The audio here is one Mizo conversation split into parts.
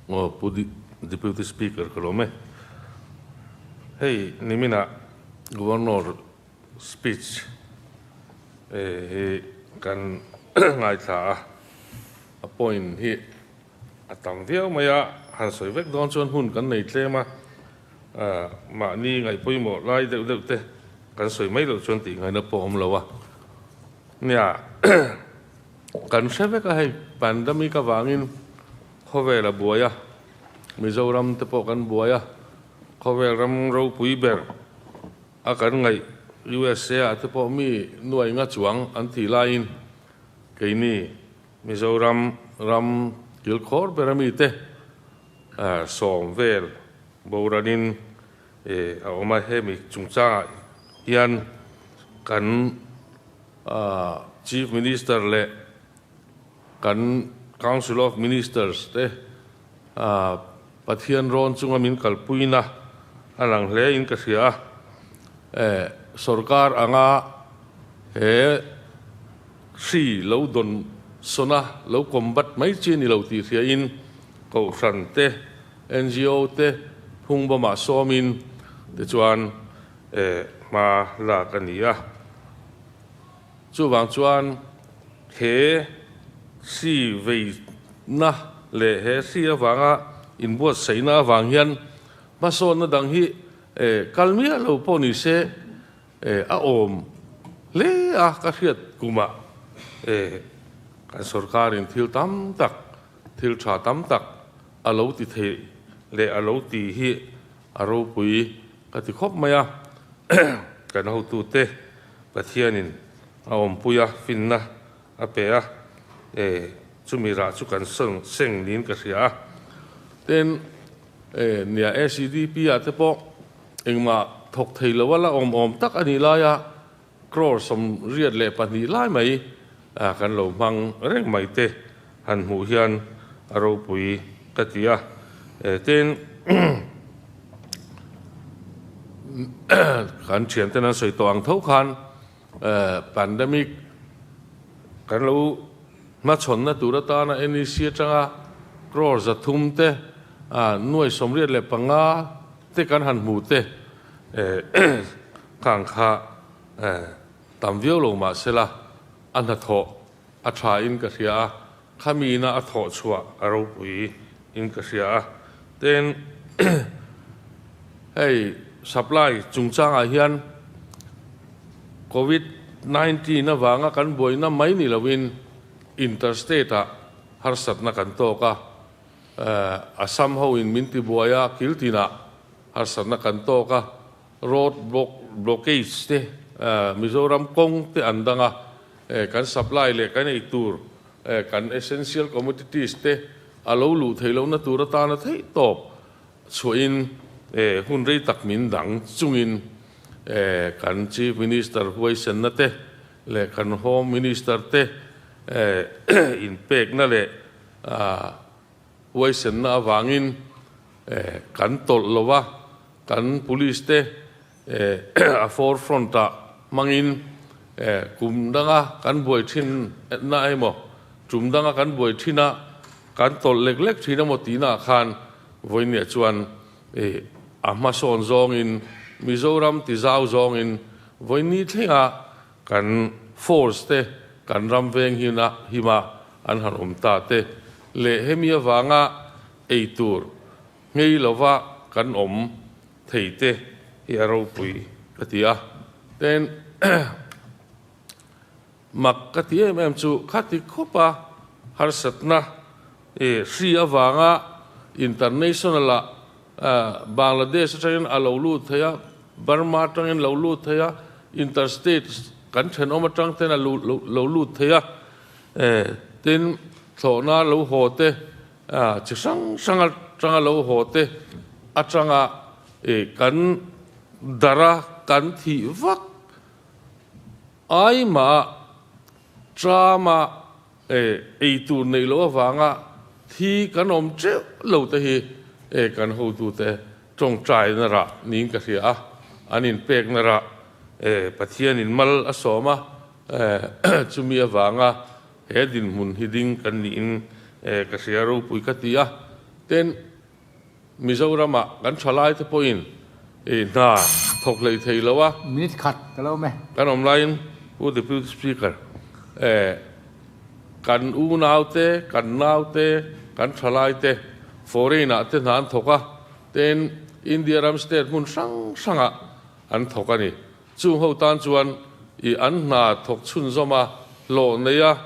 Aw Pu Deputy Speaker ka lawm e. Hei niminah Governor speech hi kan ngaithla a, a point hi a tam viau mai a, han sawi vek dawn chuan hun kan nei tlem a, mahni ngaihpawimawh lai deuh deuh te kan sawi mai loh chuan tih ngaihna pawh a awm lo a. Nia kan hre vek a hei pandemic avangin khawvel a buai a, Mizoram te pawh kan buai a, khawvel ram ropui ber a kan ngaih USA ah te pawh mi nuai nga chuang an tih laiin keini Mizoram ram kilkhawr ber ami te sawm vel boranin a awm a, hemi chungchangah hian kan Chief Minister leh kan Council of Ministers te Pathian rawn chunga min kalpuina a lang hle in ka hria a, sorkar anga he hri lo dawn sawna lo combat mai chi a ni lo tih hriain Kohhran te, ngo te phungbawmah sawmin tichuan hma lak a ni a. Chuvang chuan he hri veina leh he hri avanga inbuatsaihna avang hian hmasawnna dang hi kal miah lo pawh ni se a awm hle a ka hriat kumah kan sorkarin thil tam tak, thil tha tam tak a lo ti thei leh a lo ti hi a ropui ka ti khawp mai a, kan hotute Pathianin a awmpui a, finna a pe a, e chumi rah chu kan seng niin ka hria a. Tin, e nia ACDP ah te pawh engmah thawk thei lo a la awm awm tak a nih laia crore 82 lai mai kan lo hmang reng mai te han hmuh hian a ropui ka ti a. Tin, kan thianten an sawi tawh ang tho khan pandemic kan lo hmachhawnna tur atana NEC atanga crore 300 te 85 te kan han hmu te khang kha tam viau lo mah sela a hnathawh a tha in ka hria a, khami ina a thawh chhuah a ropui in ka hria a. Tin, hei supply chungchangah hian Covid 19 avanga kan buaina mai ni loin interstate ah harsatna kan tawk a, Assam ho in min tibuai a, kiltinah harsatna kan tawk a, road blockage te, Mizoram kawng te an dang a, kan supply leh kan ei tur, kan essential commodities te a lo luh theih lohna tur atana theih tawp chhuahin hun rei tak min dang chungin kan Chief Minister huaisenna te leh kan Home Minister te inpekna leh huaisenna avangin kan tawlh lo a, kan police te a forefront ah hmangin kum danga kan buai thin na emaw, tum danga kan buai thin a, kan tawlh lek lek thin emaw tihna ah khan vawinia chuan a hmasawn zawngin Mizoram ti zau zawngin vawini thlenga kan force te kan ram veng hina hima an han awm ta te leh hemi avanga ei tur Ngei lova kan awm thei te hi a ropui ka ti a, tin mak ka ti em em chu khati khawpa harsatna i hri avanga international ah Bangladesh atangin a lo lut thei a, Burma atangin lo lut thei a, interstate kan thenawm atang ten a lo lut thei a, tin thlawhna lo haw te Chi hrang hrang atanga lo haw te atanga kan dara kan thih vak aimah tama ei tur neih loh avanga thi kan awm teuh lo te hi kan hotute tawngtaina rah niin ka hria a, an inpekna rah Pathianin mal a sawm a, chumi avanga He dinhmun hi ding kan niin ka hria ropui ka ti a. Tin, Mizoramah kan thalaite pawhin hna thawk hlei thei lo a. Minute khat ka lo awm e. Kan awm laiin Pu Deputy Speaker, kan unaute, kan naute, kan thalaite foreign-ah te hna an thawk a, tin India ram state hmun hrang hrangah an thawk a ni. Chung ho tan chuan i an hna thawk chhunzawm a, hlawh nei a,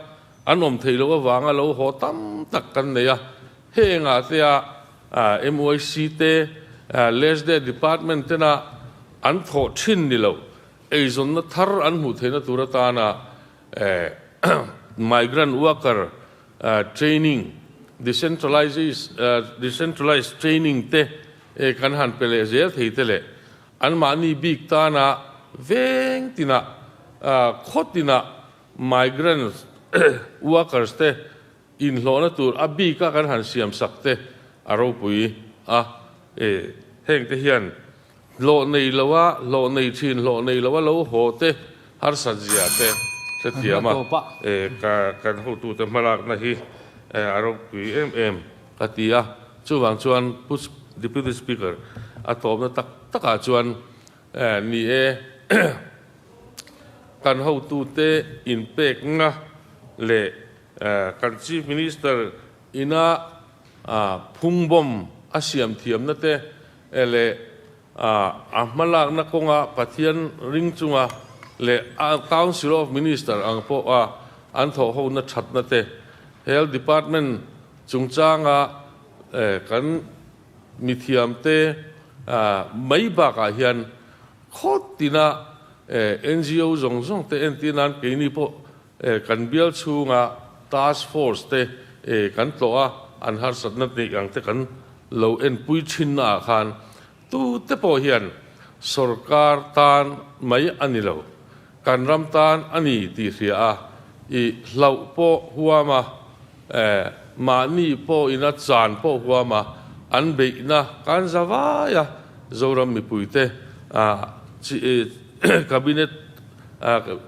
an awm theih loh avanga lo haw tam tak kan nei a. Hengah te a MYC te, LESDE department tena an thawh thin ni lo, eizawnna thar an hmuh theihna tur atana migrant worker training, decentralized training te kan han pe leh zel thei te leh anmahni bik tana veng tinah, khaw tinah migrant workers te Inhlawhna tur a bika kan han siam sak te a ropui a, e heng te hian hlawh nei loa hlawh nei thin hlawh nei loa lo haw te harsat zia te hrethiam a, e ka kan hotute hmalakna hi a ropui em em ka ti a, chuvang chuan Pu Deputy Speaker a tawpna tak takah chuan ni e kan hotute inpekna leh Kan Chief Minister ina phungbawm a siam thiamna te leh a hmalakna kawnga Pathian ring chunga leh Council of Minister ang pawha an thawhhona thatna te, Health Department chungchanga kan mithiamte mai bakah hian khawt tina NGO zawng zawng te entir nan keini pawh Kan bial chhunga task force te kan tlawh a, an harsatna neih ang te kan lo enpui thinna ah khan tute pawh hian sorkar tan mai a ni lo, kan ram tan a ni tih hria a, i hlauh pawh huam a, mahni pawh ina chan pawh huam a, an beihna kan za vai a, Zoram mipuite cabinet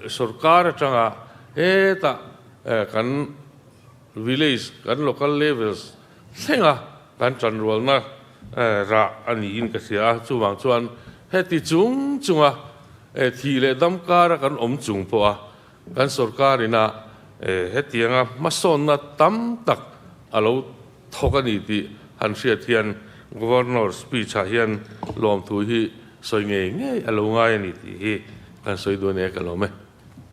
Sorkar atanga hetah kan village, kan local levels thlenga kan tanrualna rah a niin ka hria a. Chuvang chuan heti chung chunga thih leh dam kara kan awm chung pawha kan sorkarina hetianga hmasawnna tam tak a lo thawk a ni tih han hriat hian Governor speech ah hian lawmthu hi sawi ngei ngei a lo ngai a ni tih hi kan sawi duan e ka lawm e.